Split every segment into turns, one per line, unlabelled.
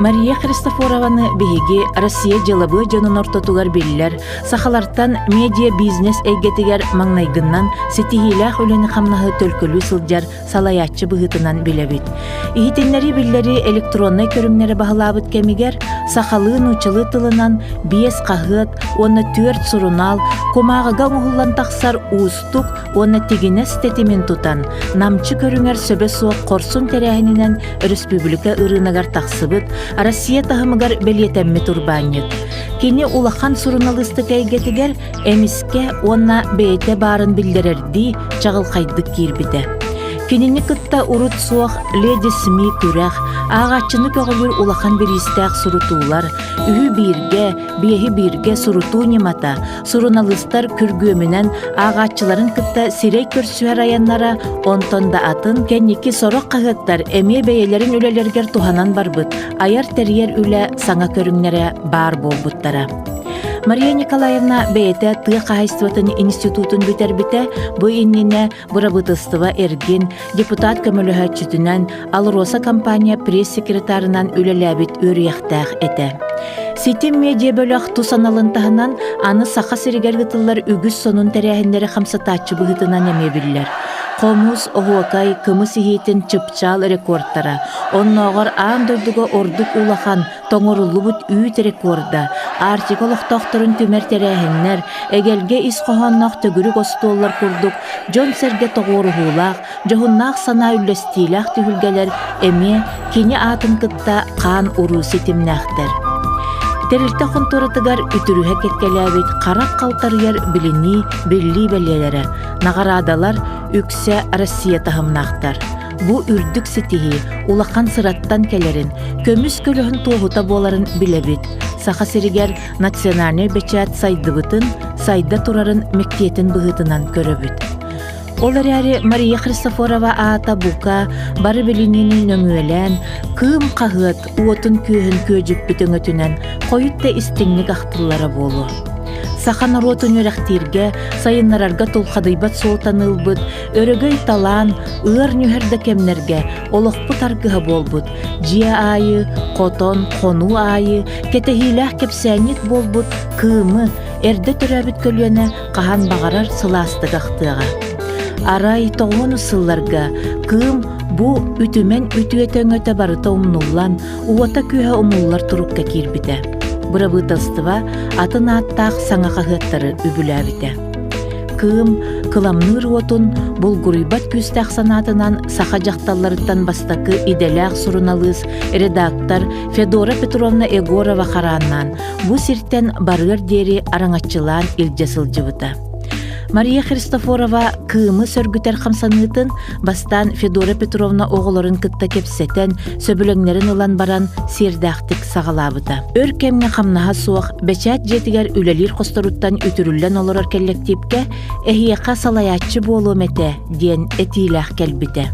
Мария Христофорованы биһиги Россия дьылабыа дьонун ортотугар биллэр сахалартан медиа-бизнес эйгэтигэр маҥнайгыннан ситиһиилээх үлэни-хамнаһы төлкөлүү сылдьар салайааччы быһыытынан билэбит. Иһитиннэрии биллэрии электроннай көрүҥнэри баһылаабыт кэмигэр сахалыы-нууччалыы тылынан биэс хаһыат уонна түөрт сурунаал кумааҕыга оҥоһуллан тахсар уустук уонна тигинэс тэтимин тутан, намчы көрүҥэр сөбө суох хорсун тэрээһининэн өрөспүүбүлүкэ ырыынагар тахсыбыт Россия таһымыгар бэлиэтэммит урбаанньыт. Кини улахан суруналыыстыка эйгэтигэр эмискэ уонна бэйэтэ баарын биллэрэрдии чаҕылхайдык киирбитэ. Кинини кытта урут суох Леди СМИ күрэх, ааҕааччыны көҕүлүүр улахан бириистээх сурутуулар, үһү бииргэ, биэһи бииргэ сурутуу ньымата, суруналыыстар күргүөмүнэн ааҕааччыларын кытта сирэй көрсүһэр айаннара, онтон да атын кэнники сорох хаһыаттар эмиэ бэйэлэрин үлэлэригэр туһанан барбыт айар-тэрийэр үлэ саҥа көрүҥнэрэ баар буолбуттара. Мария Николаевна бэйэтэ тыа хаһаайыстыбатын институтун бүтэрбитэ, бу иннинэ бырабыыталыстыба эргин, депутат көмөлөһөөччүтүнэн, АЛРОСА компания пресс-секретарынан үлэлээбит үөрүйэхтээх этэ. Ситим медиа бөлөх тус аналын таһынан аны Саха сиригэр ыытыллар үгүс сонун тэрээһиннэри хамсатааччы быһыытынан эмиэ биллэр. Хомус, оһуокай, кымыс иһиитин чыпчаал рекордтара, оннооҕор аан дойдуга ордук улахан, тоҥоруллубут үүт рекорда, Арктика олохтоохторун түмэр тэрээһиннэр, эгэлгэ ис хоһоонноох төгүрүк остуоллар курдук дьон-сэргэ тоҕуоруһуулаах, дьоһуннаах санаа үллэстиилээх түһүлгэлэр эмиэ кини аатын кытта хаан уруу ситимнээхтэр. Тэрилтэ хонтуоратыгар үтүрүһэ кэккэлээбит харах халтарыйар билинии, биллии бэлиэлэрэ, наҕараадалар үксэ Россия таһымнаахтар. Бу үрдүк ситиһии улахан сыраттан кэлэрин, көмүс көлөһүн туоһута буоларын билэбит. Саха сиригэр национальнай бэчээт сайдыбытын, сайда турарын мэктиэтин быһыытынан көрөбүт. Ол эрээри Мария Христофорова аата бука бары билиниини нөҥүөлээн, Кыым хаһыат уотун-күөһүн күөдьүппүт өҥөтүнэн хойут да истиҥник ахтыллара буолуо. Саха норуотун үөрэхтииргэ, сайыннарарга тулхадыйбат суолтаны ылбыт өрөгөй талаан, ыар нүһэр да кэмнэргэ олохпут аргыһа буолбут, дьиэ аайы, хотон, хонуу аайы кэтэһиилээх кэпсээнньит буолбут Кыымы эрдэ төрөөбүт көлүөнэ хаһан баҕарар сылаастык ахтыаҕа. Арай тоҕуонус сылларга Кыым бу үтүмэн үтүөтэ-өҥөтө барыта умнуллан, уота-күөһэ умуллар турукка киирбитэ. Бырабыыталыстыба атын ааттаах саҥа хаһыаттары үбүлээбитэ. Кыым кыламныыр уотун булгуруйбат күүстээх санаатынан саха дьахталларыттан бастакы идэлээх суруналыыс, редактор Федора Петровна Егорова харааннаан бу сиртэн барыар диэри араҥаччылаан илдьэ сылдьыбыта. Мария Христофорова Кыымы сөргүтэр хамсаныытын бастаан Федора Петровна оҕолорун кытта кэпсэтэн, сөбүлэҥнэрин ылан баран сиэрдээхтик саҕалаабыта. Өр кэмҥэ хамнаһа суох бэчээт дьиэтигэр үлэлиир хосторуттан үтүрүллэн олорор кэллэктиипкэ «Эһиэхэ салайааччы буолуом этэ» диэн этиилээх кэлбитэ.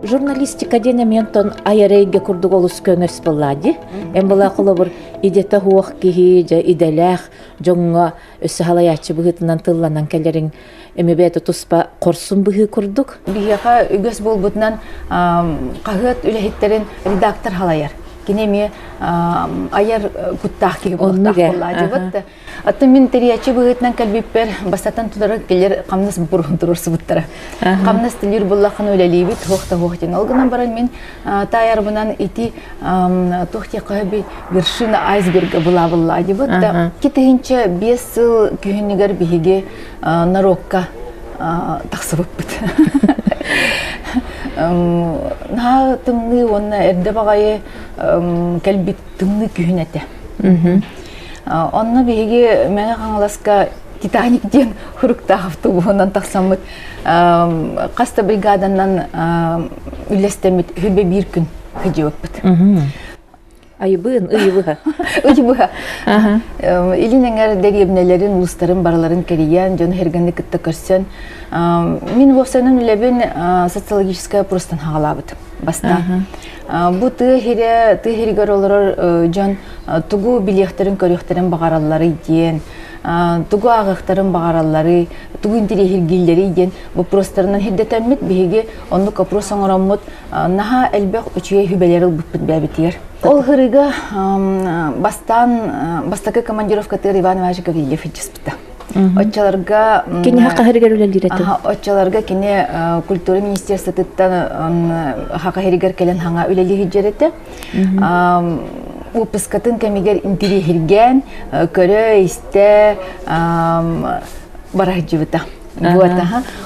Журналистика диэн эмиэ онтон айар эйгэ курдук олус көҥөс буоллаа дии. Эн была холобур идэтэ суох киһи дьэ идэлээх дьоҥҥо өссө салайааччы быһыытынан тылланан кэлэриҥ эмиэ бэйэтэ туспа хорсун быһыы курдук.
Биһиэхэ үгэс буолбутунан хаһыат үлэһиттэрин редактор халайар. Кини эмиэ айар куттаах киһи буолуохтаах буоллаа Аттан мин тэрийээччи быһыытынан кэлбиппэр бастатан тутара кэлэр хамнас буруһун туруорсубуттара. Хамнас төлүүр буллаххына үлэлиибит, туох да туох диэн. Ол гынан баран мин таайарбынан ити туох диэххэ вершина айсберга былаабыллаа дибит да 2005 сыл күһүнүгэр биһиги народка тахсыбыппыт. Наһаа тымныы уонна эрдэ баҕайы кэлбит тымныы күһүн этэ. Онно биһиги Мэҥэ Хаҥаласка Титаник диэн хуруктаах автобуһунан тахсаммыт хас да бригаданан үллэстэммит хүбэ биир күн сылдьыбыппыт.
Айыбыын, ыйыбыһа.
Ыйыбыһа. Илин эҥэр дэриэбинэлэрин, улуустарын барыларын кэрийэн, дьону сэргэни кытта көрсөн, мин уопсайынан үлэбин социологическай опростан хаҕалаабытым. Бастаан. Бу тыа сирэ, тыа сиригэр олорор дьон тугу билиэхтэрин, көрүөхтэрин баҕаралларый диэн, тугу ааҕыахтарын баҕаралларый, тугу интэриэһиргииллэрий диэн боппуруостарынан сирдэтэммит, биһиги оннук опрос оҥороммут, наһаа элбэх үчүгэй сүбэлэри ылбыппыт бэйэбитигэр. Ол һырыыга бастаан бастакы командировкатыгар Иван Иванович Гаврильев илдьиспитэ. Оччолорго
Кини хахаһырыгар үлэлиир этэ.
Оччолорго кини культура министерствотыттан хахаһырыгар кэлэн хаҥа үлэлии сылдьар этэ. Выпускатын кэмигэр интириэһиргээн, көрө-истэ бара сылдьыбыта. Вот,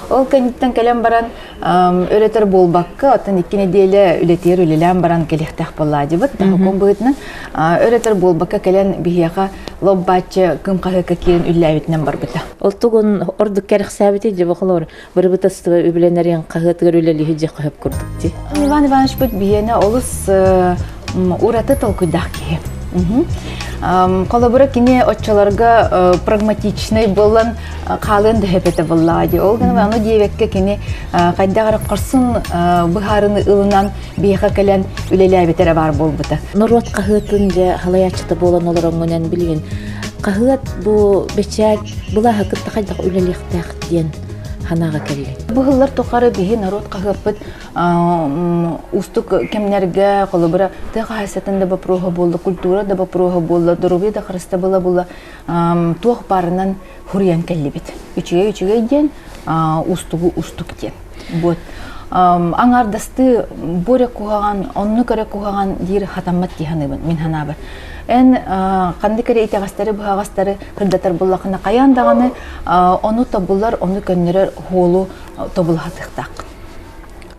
Ол кэнниттэн кэлэн баран Өрөтөр буолбакка, оттон икки нэдиэлэ үлэтигэр үлэлээн баран кэлиэхтээх буоллаадьыбыт. Таһыкон быһыытынан өрөтөр буолбакка кэлэн биһиэхэ лоббааччы кым хаһыакка киирэн үллээбитинэн барбыта.
Ол тугун ордук кэрэхсээбити дьэ холоор бырыбытастыба үбүлэнэрин хаһыатыгар үлэлиһи дьэ хөп курдук ти.
Иван Иванович бит биһиэнэ олус ураты толкуйдаах киһи. Холобура кини оччолорго прагматичный буолан хаалыан да сөп этэ буоллаҕа дии. Ол гынан ону диэбэккэ кини хайдах эрэ хорсун быһаарыны ылынан биһиэхэ кэлэн үлэлээбитэ эрэ баар буолбута.
Норуот хаһыатын дьэ халайааччыта буолан олороҥҥунан билигин хаһыат бу бэчээт былааһы кытта хайдах үлэлиэхтээх диэн санааҕа кэллиҥ?
Бу сыллар тухары биһи норуот хаһыаппыт уустук кэмнэргэ холобура тыа хаһаайыстыбатын да боппуруоһа буолла, культура да боппуруоһа буолла, доруобуйа да харыстабыла буолла туох баарынан хуруйан кэллибит. Үчүгэй үчүгэй диэн, устугу устук диэн. Вот. Аҥаардастыы бу эрэ куһаҕан, оннук эрэ куһаҕан диир хатаммат дии саныыбын мин санаабар. Эн ханнык эрэ итэҕэстэри быһаҕастары кырдатар буллахына хайаан даҕаны ону тобулар, ону көннөрөр хуолу тобулаһатыахтааххын.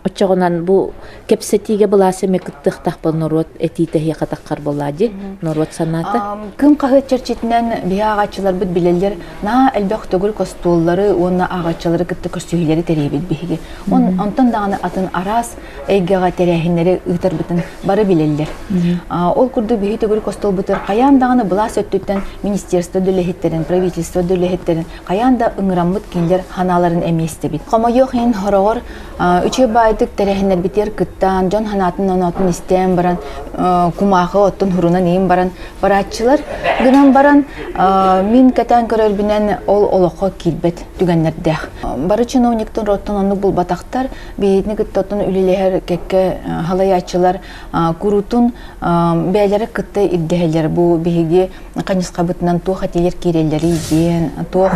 Оччоҕунан бу кэпсэтиигэ былаас эмиэ кыттыахтаах буол норуот этиитэ эһиэхэ таххар буоллаа дии, норуот санаата.
Кым хаһыат чэрчитинэн биһи ааҕааччыларбыт билэллэр, наһаа элбэх төгүрүк остуоллары уонна ааҕааччылары кытта көрсүһүүлэри тэрийэбит биһиги. Онтон даҕаны атын араас эйгэҕэ тэрээһиннэри ыытарбытын бары билэллэр. Ол курдук биһи төгүрүк остуолбутугар хайаан даҕаны былаас өттүттэн министерство да үлэһиттэрин, правительство да үлэһиттэрин хайаан да ыҥыраммыт кинилэр санааларын эмиэ истэбит. Хомойуох иһин хороҕор үчүгэй баайдык тэрээһиннэрбитигэр кыттаан, дьон санаатын-оноотун истээн баран, кумаахы оттон хурунан иин баран барааччылар гынан баран, мин кэтээн көрөрбүнэн ол олоххо киирбэт түгэннэрдээх. Бары чиновниктар оттон оннук булбатахтар, биһигини кытта оттон үлэлэһэр кэккэ халайааччылар куруутун бэйэлэрэ кытта ирдэһэллэр. Бу биһиги хайысхабытынан туох этиилэр киирэллэрий диэн, туох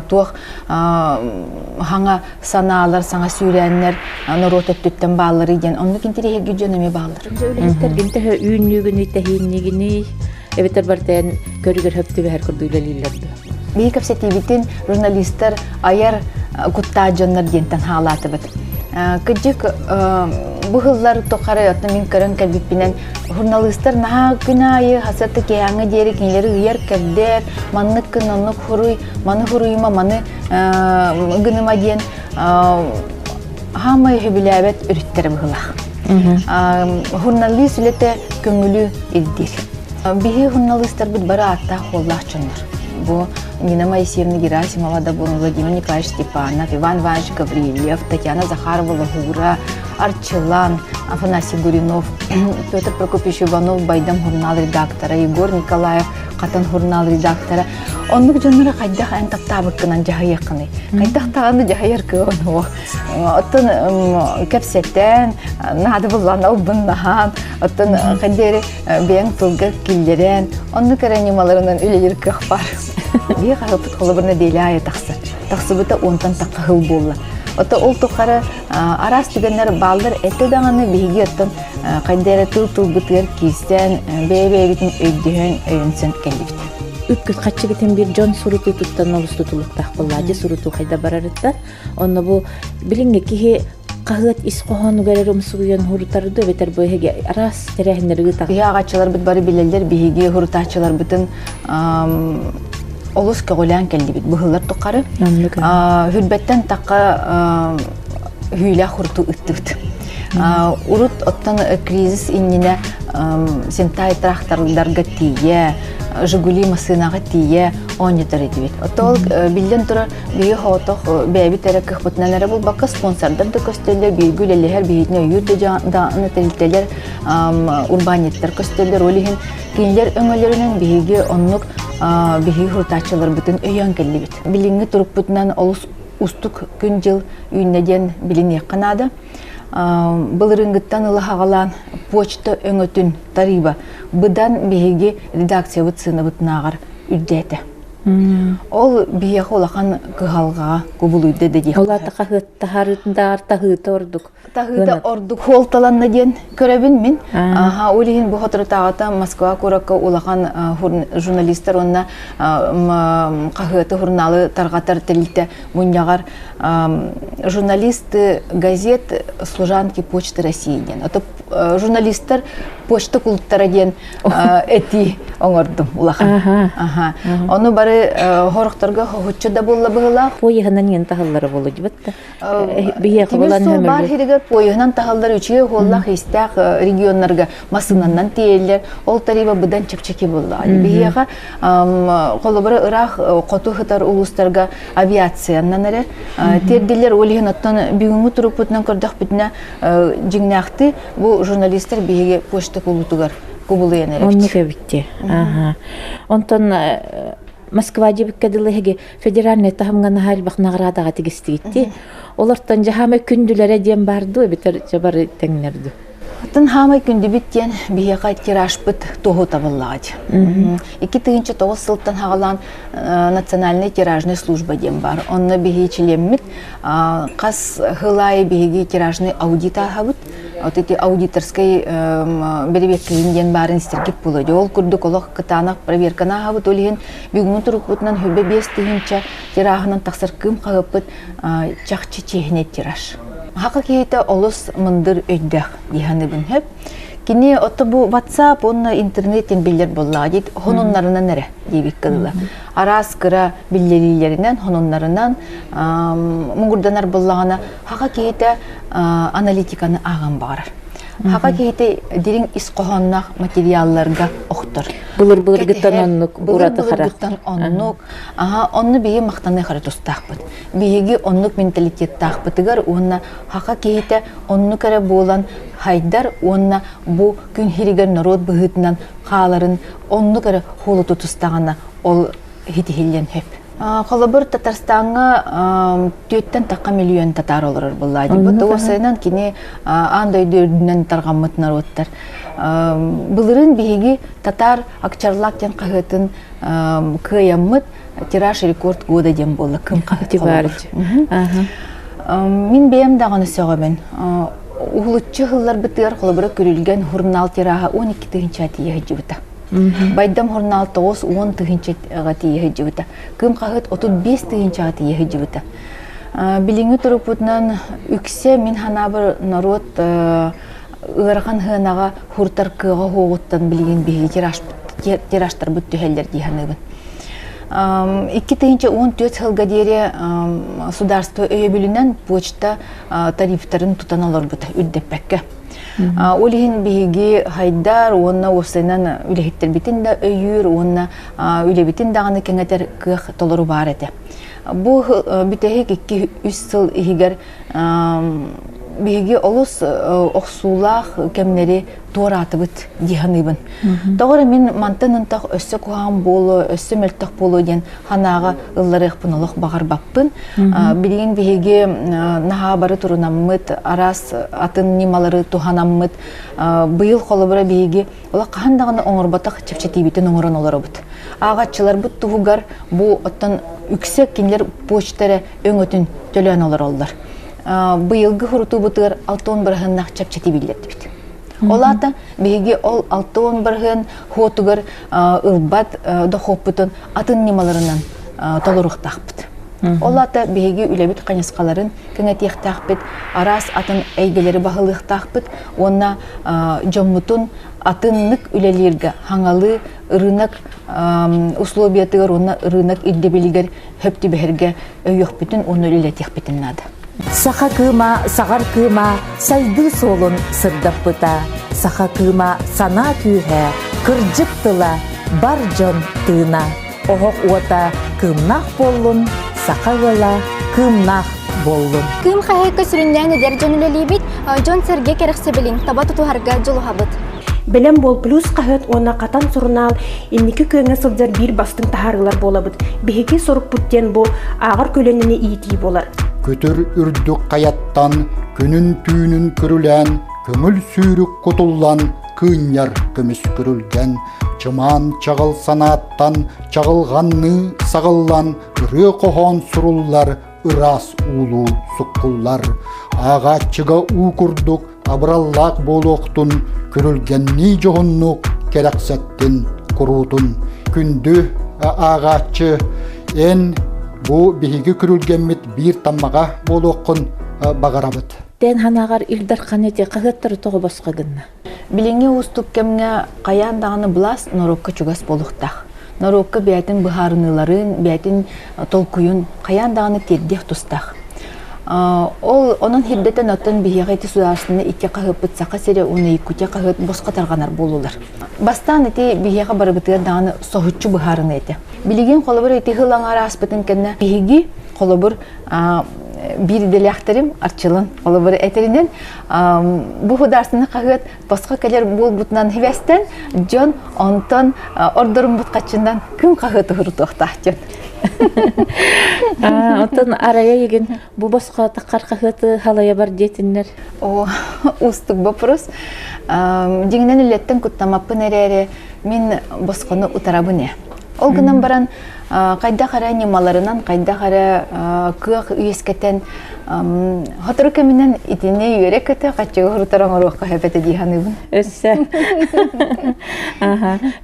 туох хаҥа санаалар, саҥа сүүрээннэр норуот өттүттэн баалларый диэн оннук интэриэһиргиир дьон эмиэ бааллар.
Үлэһиттэргин төһө үүннүүгүнүй, тэһииннигиний, эбэтэр барытын көрүгэр хөп түбэһэр курдук үлэлииллэр дуо?
Биһи кэпсэтиибитин журналистар айар куттаах дьоннор диэнтэн хаалаатыбыт. Кырдьык, бу сыллар тухары оттон мин көрөн кэлбиппинэн Журналистар наһаа күн аайы хасыатта киэһээҥҥэ диэри кинилэри ыйар-кэрдэр, маннык гын, оннук хуруй, маны хуруйума, маны гыныма диэн хаамай сөбүлээбэт өрүттэрэ быһыылаах. Журналист үлэтэ көҥүлү ирдиир. Биһи журналистарбыт бары ааттаах-суоллаах дьоннор. Бу Нина Моисеевна Герасимова да буолун, Владимир Николаевич Степанов, Иван Иванович Гаврильев, Татьяна Захарова-Лоһуура, Арчылан, Афанасий Гуринов, Петр Прокопьевич Иванов, Байдам журнал редактора, Егор Николаев, Хатан журнал редактора. Оннук дьоннору хайдах эн таптаабыккынан дьаһайыаххыный? Хайдах даҕаны дьаһайар кыаҕын суох. Оттон кэпсэтэн, наада буллаҕына албыннаһан, оттон хайда эрэ бэйэҥ тылга киллэрэн, оннук эрэ ньымаларынан үлэлиир кыах баар. Биир хаһыаппыт холобур нэдиэлэ аайы тахсар. Тахсыбыта уонтан тахха сыл буолла. Ото ол тухары араас түгэннэр бааллар этэ даҕаны биһиги оттон хайда эрэ тыл тылбытыгар киирсэн, бэйэ-бэйэбитин өйдөһөн, өйөнсөн кэллибит.
Үпкүт хаччыгытын бир дьон сурутуутуттан олус тутулуктаах буолла. Дьэ сурутуу хайда барарыттан. Онно бу билиҥҥи киһи хаһыат ис хоһоонугар эрэ умсугуйан хурутар да эбэтэр бу эһиги араас тэрээһиннэри ыытаҕыт.
Биһи ааҕааччыларбыт бары билэллэр, биһиги хурутааччыларбытын олус көҕүлээн кэллибит быһыллар тухары. Хүрбэттэн тахха hүүлээх хуруту ыттыбыт. Урут оттон кризис иннинэ Сентай трактордарга тиийэ, Жигули массыынаҕа тиийэ оонньотор этибит. Оттон ол биллэн турар биһиги соҕотох бэйэбит эрэ кыахпытынан эрэ булбакка спонсордар да көстөллөр, бииргэ үлэлэһэр биһигини өйүүр да тэрилтэлэр, урбаанньыттар көстөллөр. Ол иһин кинилэр өҥөлөрүнэн биһиги оннук биһиги сурутааччыларбытын өйөөн кэллибит. Билиҥҥи турукпутунан олус устук күн-дьыл үүннэ диэн билиниэххэ наада. Былырыыҥҥыттан ыла хаҕалаан почта өҥөтүн тарыыба быдан биһиги редакциябыт сыанабытынааҕар үрдээтэ. Ол биһиэхэ улахан кыһалҕаҕа кубулуйда да диэх.
Ол аата хаһыат таһаарыытындааҕар таһыыта ордук.
Таһыыта ордук хуолталанна диэн көрөбүн мин. Аха, ол иһин бу соторутааҕыта Москва куоракка улахан журналистар уонна хаһыаты, журналы тарҕатар тэрилтэ мунньаҕар журналисты газет служанки почты России диэн. Ото журналистар почта кулуттара диэн этии оҥордум улахан. Аха. Ону бары хорохторго хоһуччу да буолла быһылаах.
Поеһынан иэн таһаллара болу дибатта.
Тимир суол баар сиригэр поеһынан таһаллар үчүгэй уоллаах истээх регионнарга массыынанан тиэйэллэр. Ол тарыыба быдан чэпчэки буоллаҕа. Биһиэхэ холобура ыраах хоту сытар улуустарга авиациянан эрэ тиэрдиллэр. Ол иһин оттон бүгүҥҥү турукпутунан көрдөхпүтүнэ дьиҥнээхтии бу журналистар биһиги почта кулуутугар кубулуйан эрэбит.
Оннук эбитти. Онтон Москва дьибиккэ дылы эһиги федеральнай таһымҥа наһаа элбэх наҕараадаҕа тигистигитти. Олортон дьаһаамай күндүлэрэ диэн баар дуу эбэтэр дьэ бары тэҥнэр дуу?
Атын хаамай күндүбүт диэн биһиэхэ тиражпыт туоһу табыллаҕа 2009 сылтан хаҕалаан национальный тиражный служба диэн бар. Онно биһи чилиэммит хас сыл аайы биһиги тиражный аудит ааһабыт. Вот эти аудиторскай бэрэбиэркэйин диэн баарын истэргит буолуо. Ол курдук олох кытаанах проверканы ааһабыт. Ол иһин бүгүҥҥү турукпутунан хүрбэ 5000 тираһынан тахсар кыым хаһыаппыт чахчы чиэһинэй тираж. Хака киһитэ олус мындыр өйдөөх дии саныыбын сөп. Кини ото бу WhatsApp уонна интернет биллэр буоллаҕа диит хонуннарынан эрэ диэбиккэ дылы. Араас кыра биллэриилэринэн, хонуннарынан муҥурданар буоллаҕына хака киһитэ аналитиканы ааҕан баҕарар. Хака киһитэ дириҥ ис хоһоонноох материалларга охтор.
Былыр-былыргыттан оннук ураты харах.
Былыр-былыргыттан оннук. Аха, онну биһи махтаныах эрэ тустаахпыт. Биһиги оннук менталитеттаахпытыгар уонна хака киһитэ оннук эрэ буолан хайдар уонна бу күн сиригэр норуот быһыытынан хааларын оннук эрэ хуолуту тустаҕына ол хитиһиллиэн сөп. Холобур, Татарстаҥҥа түөттэн тахха миллион татаар олорор буолла. Бу уопсайынан кини аан дойду үрдүнэн тарҕаммыт норуоттар. Былырыын биһиги татар Акчарлак диэн хаһыатын кыайаммыт тираж рекорд года диэн буолла кым хаһыат Мин бэйэм даҕаны сөҕөбүн. Уһулуччу ыһылларбытыгар холобура күрүлгэн журнал тираһа 12 тыһыынча тиийэ сылдьыбыта. Байдам журнал 9-10 тыһыынчаҕа тиийэ сылдьыбыта. Кыым хаһыат 35 тыһыынчаҕа тиийэ сылдьыбыта. Билиҥҥи турукпутунан үксэ мин санаабар норуот ыарахан сыанаҕа хуртар кыаҕа суоҕуттан билигин биһиги тиражтарбыт түһэллэр дии саныыбын. 2014 сылга диэри государство өйөбүлүнэн почта тарифтарын тутан олорбута үрдэппэккэ. Ол иһин биһиги хайдар уонна уопсайынан үлэһиттэрбитин да өйүүр уонна үлэбитин даҕаны кэҥэтэр кыах толору баар этэ. Бу бүтэһик 2-3 сыл иһигэр биһиги олус охсуулаах кэмнэри туораатыбыт дии саныыбын. Тоҕо эрэ мин мантан ынтах өссө куһаҕан буолуо, өссө мөлтөх буолуо диэн санааҕа ылларыахпын олох баҕарбаппын. Билигин биһиги наһаа бары турунаммыт, араас атын ньымалары туһанаммыт. Быйыл холобура биһиги олох хаһан даҕаны оҥорботох чэпчэтиибитин оҥорон олоробут. Ааҕааччыларбыт туһугар бу оттон үксэ кинилэр почта эрэ өҥөтүн төлөөн олороллор. Быйылгы сурутуубутугар 60 бырыһыаннаах чэпчэтии биллэрдибит. Ол аата биһиги ол 60 бырыһыан хуотугар ылбат дохуоппутун атын ньымаларынан толоруохтаахпыт. Ол аата биһиги үлэбит хайысхаларын кэҥэтиэхтээхпит, араас атын эйгэлэри баһылыахтаахпыт уонна дьоммутун атыннык үлэлииргэ хаҥалыы ырыынак условиятыгар уонна ырыынак ирдэбилигэр хөп түбэһэргэ өйүөхпүтүн уонна үлэлэтиэхпитин наада.
Саха кыыма, саҕар кыыма сайдыы суолун сырдаппыта. Саха кыыма санаа күүһэ, кырдьык тыла. бар дьон тыына, оһох уота кыымнаах буоллун, саха ыала кыымнаах буоллун.
Кыым хаһыакка сүрүннээн эдэр дьон үлэлиибит, дьон-сэргэ кэрэхсэбилин таба тутуһарга дьулуһабыт.
Бэлэм буол плюс хаһыат уонна Хатан сурунаал инники күөҥҥэ сылдьар биир бастыҥ таһаарыылар буолабыт. Биһиги сорукпут диэн бу ааҕар көлүөнэни иитии буолар.
Күтүр үрдүк хайаттан күнүн-түүнүн күрүлээн, көҥүл сүүрүк кутуллан, кыынньар көмүс күрүлгэн, чымаан чаҕыл санааттан чаҕылҕанныы саҕыллан, ырыа-хоһоон суруллар, ыраас уулуу суккуллар. Ааҕааччыга уу курдук абыраллаах буолуохтун, күрүлгэннии дьоһуннук кэрэхсэттин куруутун. Күндү ааҕааччы, эн бу биһиги күрүлгэммит биир таммаҕа буолуоххун баҕарабыт.
Тэн ханаҕар Ил Дархан эти хаһыаттары тоҕо босхо гынна?
Билиҥҥи уустук кэмҥэ хайаан даҕаны былаас норуокка чугас буолуохтаах. Норуокка бэйэтин быһаарыныыларын, бэйэтин толкуйун хайаан даҕаны тиэрдиэх тустаах. Ол онон сирдэтэн оттон биһиэхэ ити судаарыстыбаны икки хаһыаппыт Саха сирэ уонна Якутия хаһыат босхо тарҕанар буоллулар. Бастаан ити биһиэхэ барыбытыгар даҕаны соһуччу быһаарыныы этэ. Билигин холобур ити сыл аҥаар ааспытын кэннэ биһиги холобур биир идэлээхтэрим Арчылан холобур этэринэн бу художественный хаһыат босхо кэлэр буолбутунан хибэстэн дьон онтон ордоруммут хаччынан күн хаһыаты хурутуохтаах дьон.
Оттон арая егин бу босхо таххар хаһыаты халая бар диэтиннэр.
О, уустук вопрос. Дьиҥинэн үлэттэн куттамаппын эрээри мин босхону утарабын ээ. Ол гынан баран хайдах эрэ ньымаларынан, хайдах эрэ кыах үөскэтэн сотору кэминэн итини үөрэ-көтө хаччыга хурутар оҥоруохха сөп этэ дии саныыбын.
Өссө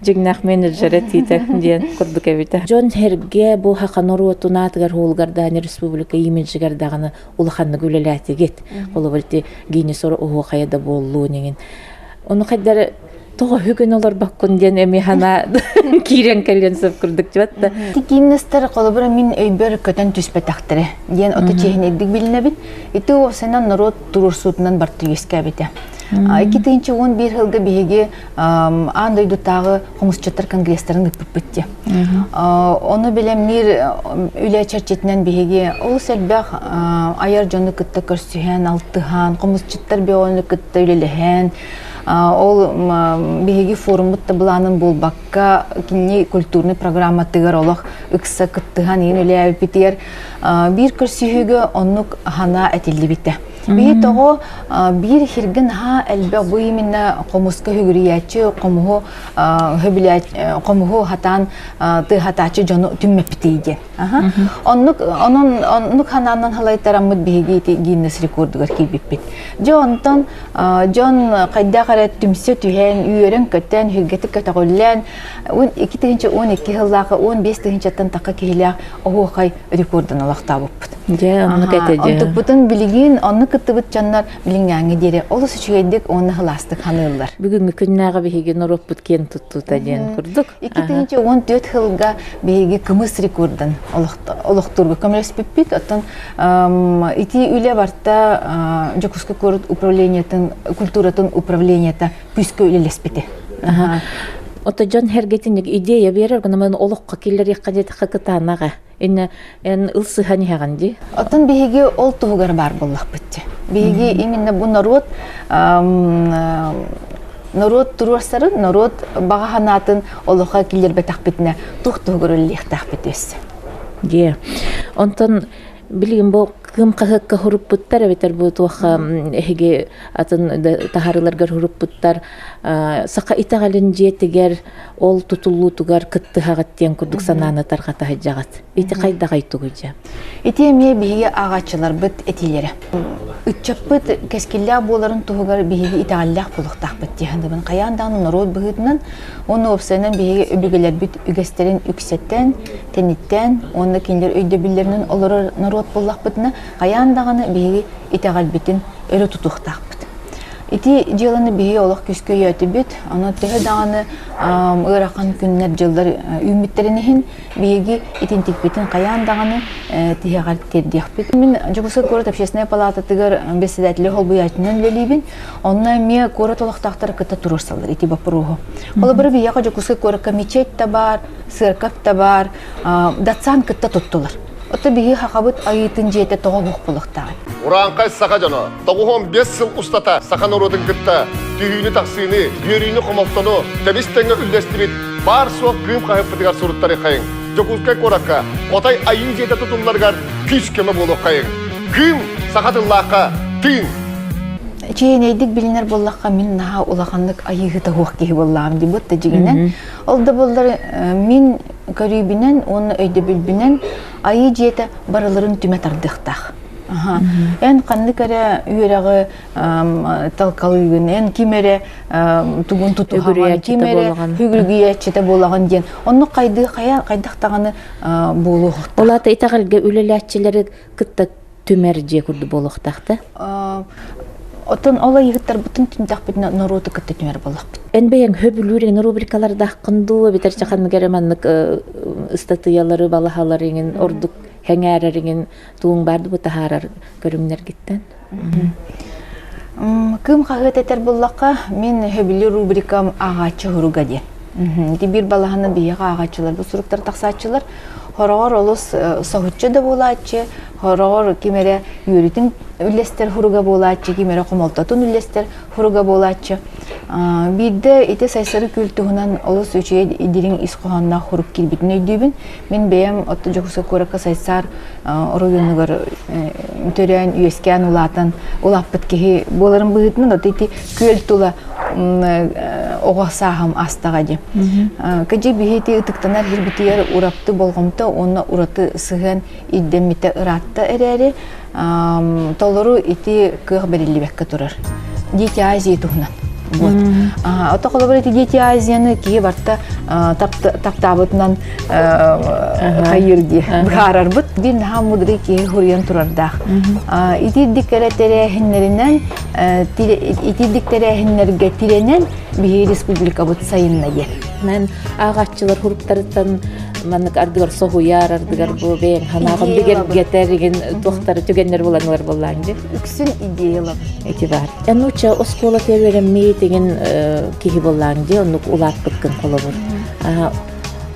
дьиҥнээх менеджер этиитэ диэн курдук эбитэ. Дьон сэргэ бу хаха норуотун аатыгар хуолугар даҕаны республика имиджигэр даҕаны улаханнык үлэлээтигит. Холобур ити Гиннес оһуохайа да буоллун иҥин. Ону хайдары тоҕо үһүгүн олорбоккун диэн эмиэ санаа киирэн кэлиэн сөп курдук дьыбат да.
Гиннестер холобура мин өйбөр көтөн түспэтэхтэрэ диэн ото чиэһинэйдик билинэбин. Ити уопсайынан норуот туруорсуутунан барты үөскээбитэ. 2011 сылга биһиги аан дойдутааҕы хомусчуттар конгресстарын ыыппыппыт дии. Ону билэмниир үлэ чэрчитинэн биһиги олус элбэх айар дьону кытта көрсүһэн, алтыһан, хомусчуттар бөҕөнү кытта үлэлэһэн, ол биһиги форуммут да былаанын буолбакка, кинини культурный программатыгар олох ыкса кыттыһан иин үлээбиппитигэр биир көрсүһүүгэ оннук ханаа этиллибитэ. Биһи тоҕо биир хиргин наһаа элбэх бу именно хомуска үгүрүйээччи хомуһу хомуһу хатаан тыаһатааччы дьону түммэппитий диэн. Оннук онон оннук ханаанан халайтараммыт биһиги ити Гиннес рекордугар киирбиппит. Дьэ онтон дьон хайдах эрэ түмсэ түһэн, үөрэн-көтөн, сүргэтик көтөҕүллэн, 2012 сыллаахы 15 тыһыынчаттан тахха киһилээх оһуохай рекордун олохтообуппут.
Дьэ, оннук этэ дьэ.
Онтукпутун билигин оннук кыттыбыт дьоннор билиҥҥээҥҥи диэри олус үчүгэйдик уонна сылаастык ханыыллар.
Бүгүҥҥү күннээҕи биһиги норуоппут киэн туттуута диэн курдук.
2014 сылга биһиги кымыс рекордун олохтуурга көмөлөспүппүт. Оттон ити үлэ барта Дьокуускай куорат управлениетын культуратын управлениета күүскэ үлэлэспитэ.
Ото дьон сэргэтин идея биэрэр гына олоххо киллэриэххэ диэтэххэ кытаанаҕа. Инне эн ылсыһан иһэҕин дии.
Оттон биһиги ол туһугар баар буоллахпыт дии. Биһиги именно бу норуот норуот туруорсарын, норуот баҕа санаатын олоххо киллэрбэтэхпитинэ туох туһугар үлэлиэхтээхпит өссө.
Дии. Онтон билигин бу кым хаһыакка хуруппуттар эбэтэр бу туохха эһиги атын таһаарыыларгар хуруппуттар саха итэҕэлин дьиэтигэр ол тутуллуутугар кыттыһаҕыт диэн курдук санааны тарҕата сылдьаҕыт. Ити хайдаҕай тугуй дьэ?
Ити эмиэ биһиги ааҕааччыларбыт этиилэрэ. Ыччаппыт кэскиллээх буоларын туһугар биһиги итэҕэллээх буолуохтаахпыт дии саныыбын. Хайаан даҕаны норуот быһыытынан уонна уопсайынан биһиги өбүгэлэрбит үгэстэрин үксэтэн, тэниттэн уонна кинилэр өйдөбүллэринэн олорор норуот буоллахпытына, хайаан даҕаны биһиги итэҕэлбитин өрө тутуохтаахпыт. Ити дьыаланы биһи олох күүскэ өйөөтүбүт. Онон төһө даҕаны ыарахан күннэр дьыллар үүммүттэрин иһин биһиги итинтикпитин хайаан даҕаны тиһэҕэр тиэрдиэхпит. Мин Дьокуускай куорат общественнай палаататыгар председатели холбуйааччынан үлэлиибин. Онно эмиэ куорат олохтоохторо кытта туруорсаллар ити боппуруоһу. Холобура биһиэхэ Дьокуускай куоракка мечеть да баар, церковь да баар, дацан кытта туттулар. Ото биһи хахабыт айыытын дьиэтэ тоҕо буох буолуохтааҕый?
Урааҥхай саха дьоно 95 сыл устата саха норуотун кытта түһүүнү-тахсыыны, үөрүүнү-хомолтону тэбис-тэҥҥэ үллэстибит баар-суох кыым хаһыппытыгар суруттарыаххайыҥ. Дьокуускай куоракка Хотой Айыы дьиэтэ тутулларыгар күүс-көмө буолуоххайыҥ. Кыым саха тыллаахха тыын!
Чиэһинэйдик билинэр буоллахха, мин наһаа улаханнык айыыһыта суох киһи буоллаҕым дии да дьиҥинэн. Ол да буоллар мин көрүүбүнэн уонна өйдөбүлбүнэн Айыы дьиэтэ барыларын түмэ тардыахтаах. Эн ханнык эрэ үөрэҕи талкалыыгын, эн ким эрэ тугун тутуһаҕын, ким эрэ үгүрүйээччитэ буолаҕын диэн. Оннук хайдыы хайа хайдах даҕаны буолуохтаах.
Ол аата итэҕэлгэ үлэлээччилэри кытта түмэр дьиэ курдук буолуохтаах да?
Оттон ол ыйыһыттарбытын түмтэхпитинэ норуоту кытта түмэр буоллахпыт.
Эн бэйэҥ хөбүлүүр эҥин рубрикалардааххын дуу, эбэтэр ханнык эрэ маннык ыстатыйалары, балаһалары иҥин ордук хэҥээрэр иҥин тугуҥ баар бу таһаарар көрүҥнэргиттэн?
Кыым хаһыат этэр буллахха, мин хөбүлүүр рубрикам ааҕааччы суруга диэн. Ити биир балаһаны биһиэхэ ааҕааччылар бу суруктар тахсааччылар. Хороҕор олус соһуччу да буолааччы, хороҕор ким эрэ үөрүүтүн үллэстэр хуруга буолааччы, ким эрэ хомолтотун үллэстэр хуруга буолааччы. Биирдэ ити Сайсары күөл туһунан олус үчүгэй дириҥ ис хоһоонноох хурук киирбитин өйдүүбүн. Мин бэйэм отто Дьокуускай куоракка Сайсаар оройуонугар төрөөн, үөскээн, улаатан улааппыт киһи буоларым быһыытынан ото ити күөл тула оҕо сааһым астаҕа дии. Кыдьы биһи ити ытыктанар сирбитигэр урапты болҕомто уонна ураты сыһыан ирдэммитэ ыраатта эрээри, толору ити кыах бэриллибэккэ турар. Дети Азии туһунан. Вот. Ото холобур ити Дети Азияны киһи барта таптаабытынан хайыр дии быһаарарбыт. Биир наһаа мудрый киһи хуруйан турардаах. Итирдик эрэ тэрээһиннэринэн итирдик тэрээһиннэргэ тирэнэн биһи республикабыт сайынна диэн.
Мен ааҕааччылар хуруктарыттан маннык ардыгар соһуйар, ардыгар бу бэйэҥ санааҕын бигэргэтэр игин туохтары түгэннэр булан ылар буоллаан дии.
Үксүн идеялар.
Ити бар. Эн уча оскуола үөрэммит игин киһи буоллаан дии, оннук улааппыккын холобур.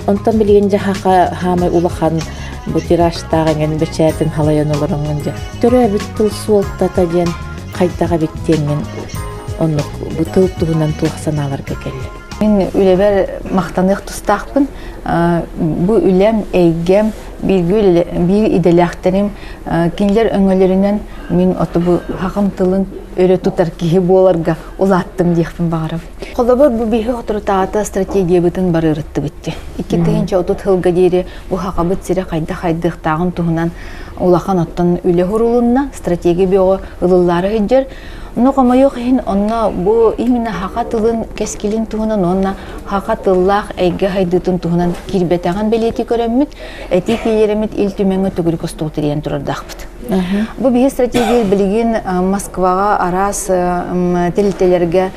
Онтон билигин дьаһаха хаамай улахан бу тиражтаах эҥин бэчээтин халайан олороҥҥун дьэ. Төрөөбүт тыл суолтата диэн хайдах эбит диэҥҥин оннук бу тыл туһунан туох санааларга кэллиҥ?
Мин үлэбэр махтаныах тустаахпын. Бу үлэм, эйгэм, бииргэ биир идэлээхтэрим кинилэр өҥөлөрүнэн мин оту бу хахым тылын өрө тутар киһи буоларга улааттым диэхпин баҕарабын. Холобур, бу биһи соторутааҕыта стратегиябытын барыырыттыбыт дии. 2030 сылга диэри бу хахабыт сирэ хайдах хайдыахтааҕын туһунан улахан оттон үлэ хурулунна, стратегия бөҕө ылыллаары сылдьар. Но хомойуох иһин, онно бу именно хаха тылын кэскилин туһунан уонна хаха тыллаах эйгэ хайдыытын туһунан киирбэтэҕин бэлиэтии көрөммүт, этии киириэммит Ил Түмэҥҥэ төгүрүк остуол тэрийэн турардаахпыт. Бу биһи стратегия билигин Москваҕа араас тэрилтэлэргэ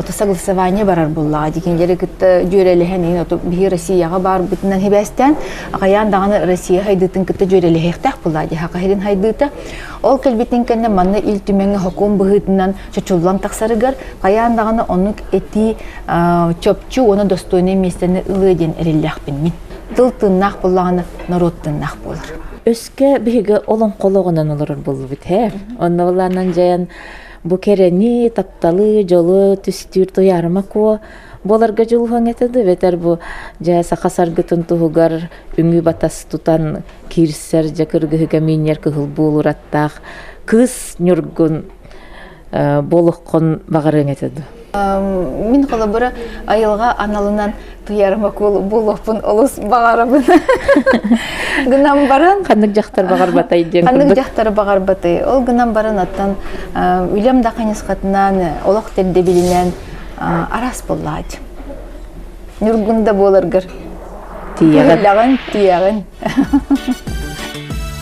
согласование барар буоллаҕа. Дикинлэри кытта дьүөрэлэһэн иһин биһи Россияҕа баарбытынан хибээстээн, хайаан даҕаны Россия хайдыытын кытта дьүөрэлэһиэхтээх буоллаҕа дии хаха сирин хайдыыта. Ол кэлбитин кэннэ манна Ил Түмэҥҥэ сокуон быһыытынан чочуллан тахсарыгар хайаан даҕаны оннук этии чопчу уонна достойнай миэстэни ылыа диэн эрэллээхпин мин. Тыл тыыннаах буоллаҕына норуот тыыннаах буолар.
Өскө биһиги олоҥхолоҕунан олорор буоллубут ээ. Онно былаанан дьайан бу кэрэни, тапталы, дьолу түстүүр туйаарыма куо буоларга дьулуһуоҥ этэ да эбэтэр бу дьэ саха саргытын туһугар үҥүү батас тутан киирсэр дьэ кыргыһыга миинньэр кыһыл буолураттаах кыыс ньургун буолуоххун баҕарыаҥ этэ дуо?
Мин холобура айылҕа аналынан туйарыма буолуохпун олус баҕарабын. Гынан баран
ханнык дьахтар баҕарбатай диэн
ханнык дьахтар баҕарбатай. Ол гынан баран оттон үлэм да хайысхатынан олох тэрдэбилинэн араас буоллаҕа Ньургун да буоларгар
тиийэҕин.
Тиийэҕин.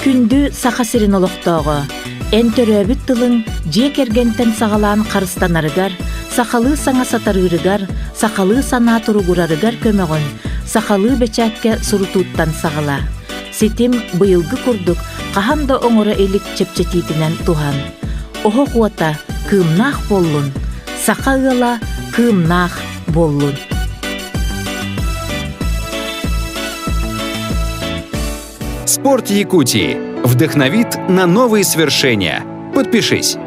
Күндү Саха сирин олохтооҕо, эн төрөөбүт тылыҥ Дьиэ кэргэнтэн саҕалаан харыстанарыгар, сахалыы саҥа сатарыырыгар, сахалыы санаа туругурарыгар көмөҕүн сахалыы бэчээккэ сурутууттан саҕалаа. Ситим быйылгы курдук хаһан да оҥоро илик чэпчэтиитинэн туһан. Оһох уота кыымнаах буоллун, саха ыала кыымнаах буоллун.
Спорт Якутии вдохновит на новые свершения. Подпишись.